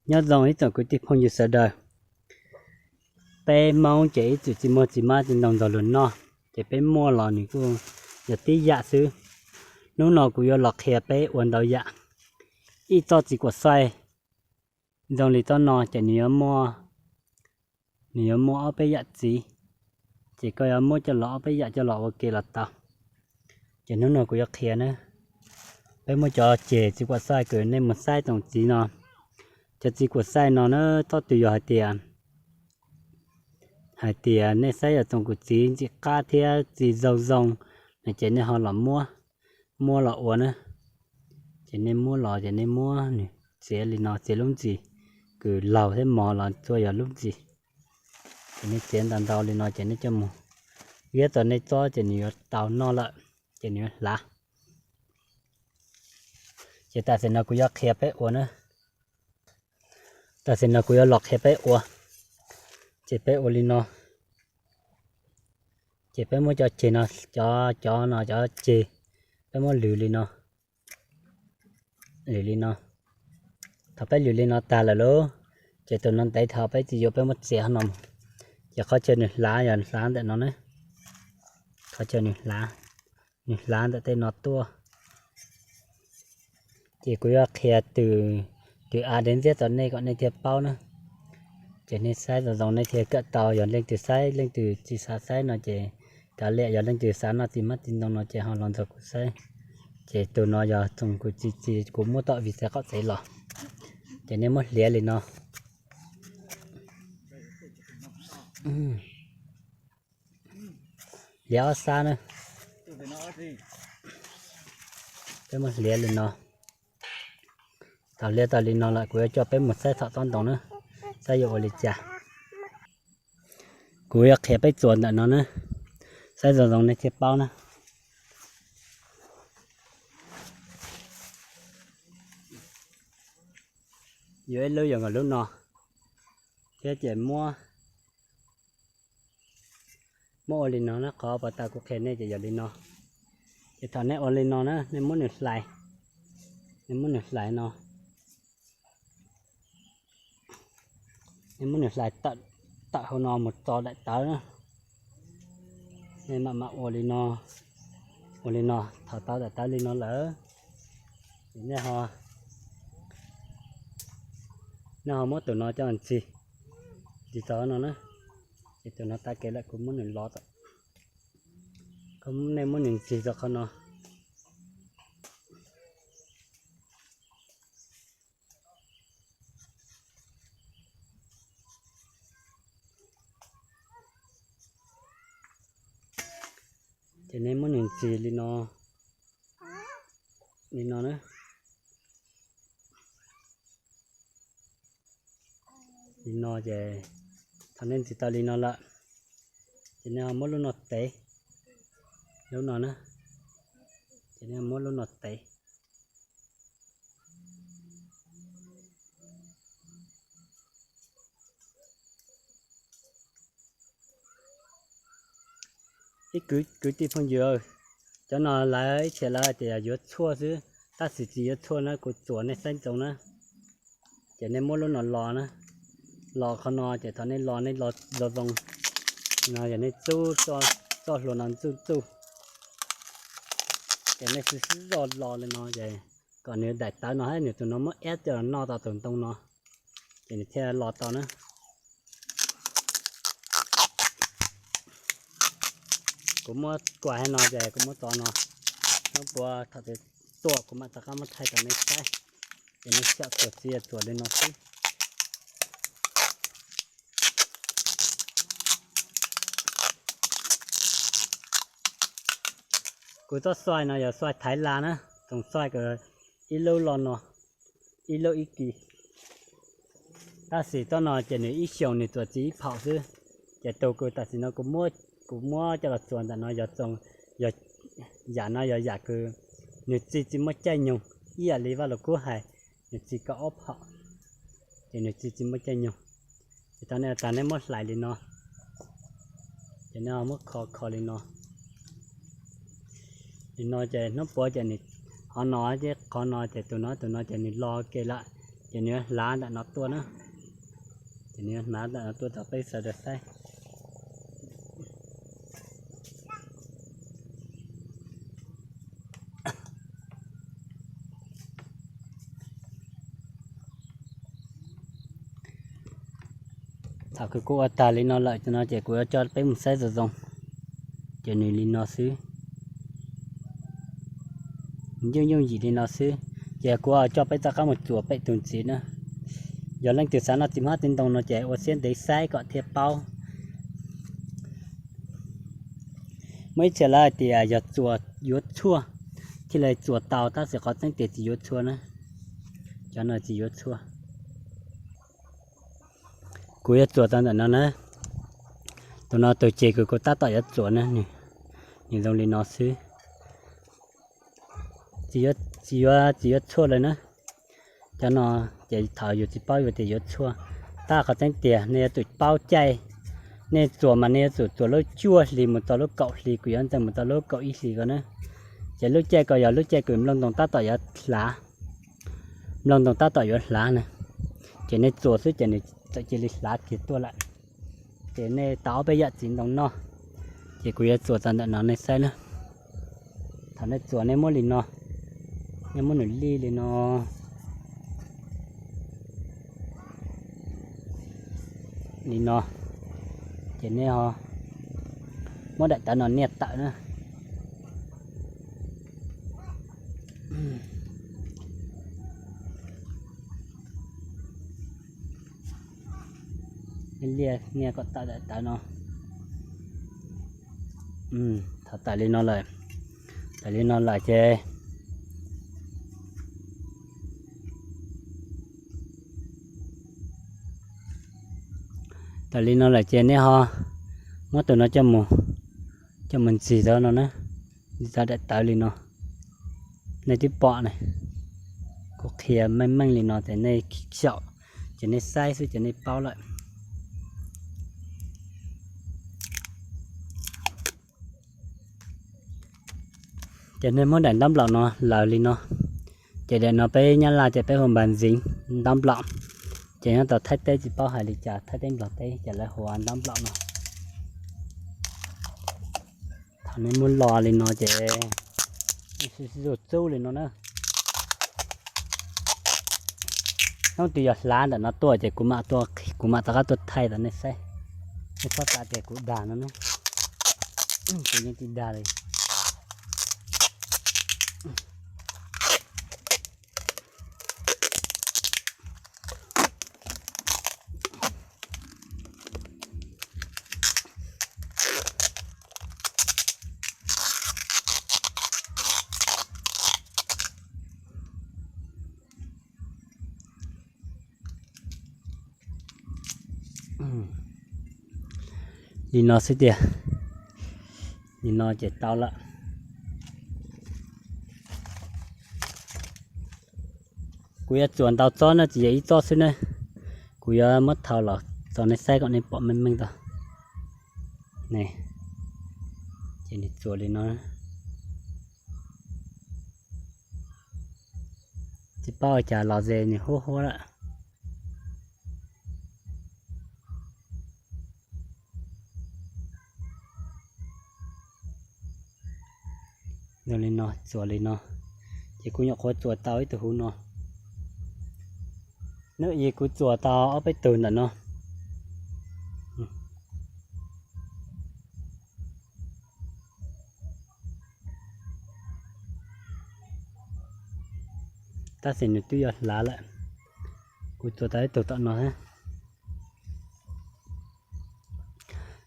Nyob zoo ib tsoom kwv tij phooj ywg sawv daws. Peb Hmoob ces ib txwm tsis muaj txiv hmab txiv ntoo ntxaug luag noj, ces peb muaj los nws kuj yog tib yam xwb. Hnub no kuv yuav los qhia peb ua ntau yam. Ib txoj txiv kuam xaij zoo li txoj no ces nws yuav muaj, nws yuav muaj ob peb yam txiv, ces koj yuav muab coj los ob peb yam coj los ua ke los tau. Ces hnub no kuv yuav qhia na, peb muab cov ceg txiv kuam xaij kws nej mus saib tsoom txiv no. Cov txiv kuam xaij no na, txhob txwm yog hais tias, hais tias nej saib yog tsoom kuv txiv ntxim qab thiab txiv zoo zoo no ces nej ho los muab, muab los ua na. Ces nej muab los ces nej muab nws txiav li no, txiav lub ntsis kws laug thiab mos los txhua yog lub ntsis. Ces nej txiav ntau ntau li no ces nej coj mus liab tau nej txob ces nws yuav tau noj lawm, ces nws yuav hlav. Ces tam sim no kuv yuav qhia peb ua na, tam sim no kuv yuav los qhia peb ua. Ces peb ua li no, ces peb muab cov ceg no, cov, cov no cov ceg, peb muab lwm li no, lwm li no. Thaum peb lwm li no tag lawm lauj, ces tus no ntev dhau peb tsis yuav, peb muab txiav no mus. Ces qhov chaw nws hlav yog hlav ntawm no na, qhov chaw nws hlav, nws hlav ntawm tej no tuaj. Ces kuv yuav qhia tws, tws av dev ntxiab rau nej kom nej thiaj paub na. Ces nej saib zoo zoo nej thiaj kawm tau, yog leej twg saib leej twg tsis xav saib no ces kav liam, yog leej twg xav noj txiv hmab txiv ntoo no ces ho los nrog kuv saib. Ces tus no yog tsoom kuv txiv, txiv kuv muab tom vim xav qaum tsev los. Ces nej muab hliav li no, hliav ob sab na. Peb muab hliav li no. Thaum hliav tau li no lawm kuv yuav coj peb mus saib thaum tob ntoo na, saib yuav ua li cas. Kuv yuav qhia peb txuas ntawm no na, saib zoo zoo nej thiaj paub na. Yuav ib lub yog nkaus lub no, thiab ces muab, muab ua li no na, qhov pas tas kuv qhia nej ces yog li no. Ces thaum nej ua li no na, nej muab nws hlais, nej muab nws hlais no, nej muab nws hlais tawm hauv no mus txo daim tawv na. Nej mam mam ua li no, ua li no, thaum tau daim tawv li no lawm, ces nej ho, nej ho muab tus no coj ntxig, ntxig txog no na. Ces tus no tag kev lawm kuv muab nws los, nej muab nws ntxig txog qhov no. Ces nej muab nws ntxig li no, li no na. Li no ces thaum nej ntxig tau li no lawm, ces nej ho muab lub no tev, lub no na, ces nej muab lub no tev. Ib kwv tij phooj ywg, cov no lawv ib txhia lawv tias yuav tshuaj xwb, tab sis tsis yuav tshuaj na, kuv txuas nej saib ntsoov na. Ces nej muab lub no los na, los qhov no ces thaum nej los nej los zoo zoo no, yog nej txub txoj hlua no ntxuj ntxuj, ces nej xwb xwb zoj los li no ces kom nws daim tawv no thiab nws tus no muab iab coj los noj tau tus ntoo no, ces nws thiaj los tau na. Kuv muab kuam hais no ces kuv muab tso no, hnub puav thaum twg tuaj kuv mam rov qab muab thaij rau nej saib. Ces nej xyaum txuas txiav txuas li no xwb. Kuv txoj xaij no yog xaij Thaiv Las na, tsoom xaij ib lub lo no, ib lub ib kis. Tab sis txoj no ces nws ib xyoos nws txuas txiv ib phaum xwb. Ces tus kws tam sim no kuv muab coj los txuas ntawm no yog, yam no yog yam kws nws txi tsis muaj caij nyoog, ib yam li Vaj Lug Kub hais, nws txi kaum ob phaum, ces nws txi tsis muaj caij nyoog. Ces thaum nej ua tag nej muab hlais li no, ces nej muab kho kho li no. Li no ces hnub puav ces nws, qhov no, qhov no ces tus no tus no ces nws lo ke lawm. Ces nws yuav hlav ntawm no tuaj na. Ces nws yuav hlav ntawm no tuaj rau peb sawv daws saib. Thaum kuv ua tag li no lawm no ces kuv yuav coj peb mus saib zoo zoo. Ces nws li no xwb, yooj yooj yim li no xwb. Ces kuv coj peb rov qab mus txuas pem tus ntxiv na. Yog leej twg xav noj txiv hmab txiv ntoo no ces ua siab ntev saib kom thiaj paub. Muaj ib txhia lawv hais tias yog txuas yuav tshuaj thiaj li txuas tau, tab sis qhov tseeb tiag tsis yuav tshuaj na. Cov no tsis yuav tshuaj. Kuv yuav txuas tau ntawm no na. Tus no tus ces kuv kuv tab tom yuav txuas na, nws zoo li no xwb. Tsis yuav, tsis yuav tshuaj lawm na. Cov no ces thaum yus tsis paub yus tias yuav tshuaj, tab qhov tseeb tiag nej yuav tsum paub caij. Nej txuas mas nej yuav tsum txuas lub cuaj hlis mus txog lub kaum hlis, kuv yuav ntxeev mus txog lub kaum ib hlis ko na. Ces lub caij ko yog lub caij kws nplooj ntoo tab tom yuav hlav, nplooj ntoo tab tom yuav hlav na. Ces nej txuas xwb ces nws txawm cia li hlav kiag tuaj lawm. Ces nej tau ob peb yam txiv ntoo noj. Ces kuv yuav txuas txog ntawm no nej saib na. Thaum nej txuas nej muab li no, nej muab nws lij li no, li no, ces nej ho muab daim tawv no niaj tawm na. Liaj niaj kom tawm daim tawv no. Thaum tawm li no lawm, tawm li no lawm ces, tawm li no lawm ces nej ho muab tus no coj mus, coj mus ntxig rau no na, ntxig rau daim tawv li no. Nej twb pom ne, kuv qhia meej meej li no ces nej xyaum, ces nej saib xwb ces nej paub lawm. Ces nej muab daim ntaub nplaum no lawv li no, ces daim no peb Nyab Laj ces peb hu npas ntxiv ntaub nplaum. Ces nyob tau Thaib teb tsis paub hais li cas, Thaib teb Nplog teb ces lawv hu ua ntaub nplaum no. Thaum nej muab lo li no ces zuj zus li no na. Hnub twg yog hlav ntawm no tuaj ces kuv mam, kuv mam rov qab tuaj thaij rau nej saib. Nej txhob xav tias kuv dag no na, kuv yeej tsis dag li. Li no xwb tiag, li no ces tau lawm. Kuv yuav txuas ntau txob na, tsis yog ib txob xwb na. Kuv yuav muab thau los tso nej saib kom nej pom meej meej tau. Ces nws txuas li no, tsis paub ua cas los ze nws huab huab lawm. Li no, txuas li no, ces kuv nyuam qhuav txuas tau ib tug huv no. Hnub ib kuv txuas tau ob peb tug ntawm no. Tab sis nws twb yuav hlav lawm. Kuv txuas tau ib tug tom no.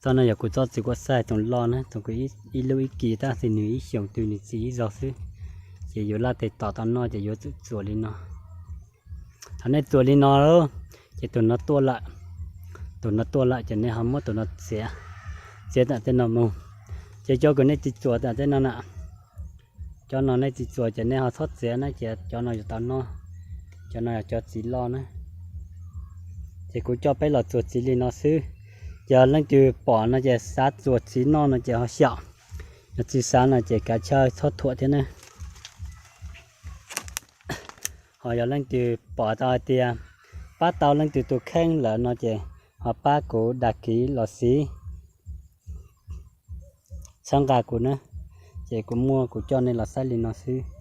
Txob no yog kuv txob txiv kuaj xaj tsoos loj na, tsoos kuv ib lub ib kis tab sis nws ib xyoos twg nws txi ib zaug xwb. Ces yuav laj tes tom tau noj ces yuav tsum txuas li no. Thaum nej txuas li no, ces tus no tuaj lawm, tus no tuaj lawm ces nej ho muab tus no txiav, txiav tam tej no mus. Ces cov kws nej tsis txuas tam tej no na, cov no nej tsis txuas ces nej ho txhob txiav na, ces cov no yuav tau noj. Cov no yog cov txiv loj na. Ces kuv coj peb los txuas txiv li no xwb. Ces leej twg pom no ces xav txuas txiv noj no ces ho xyaum, yog tsis xav no ces kav tsij txhob thuam thiab na. Ho yog leej twg pom tau hais tias pab tau leej twg tus kheej lawm no ces ho pab kuv dag kiv los sis txhawb nqa kuv na, ces kuv muaj kuv coj nej los saib li no xwb.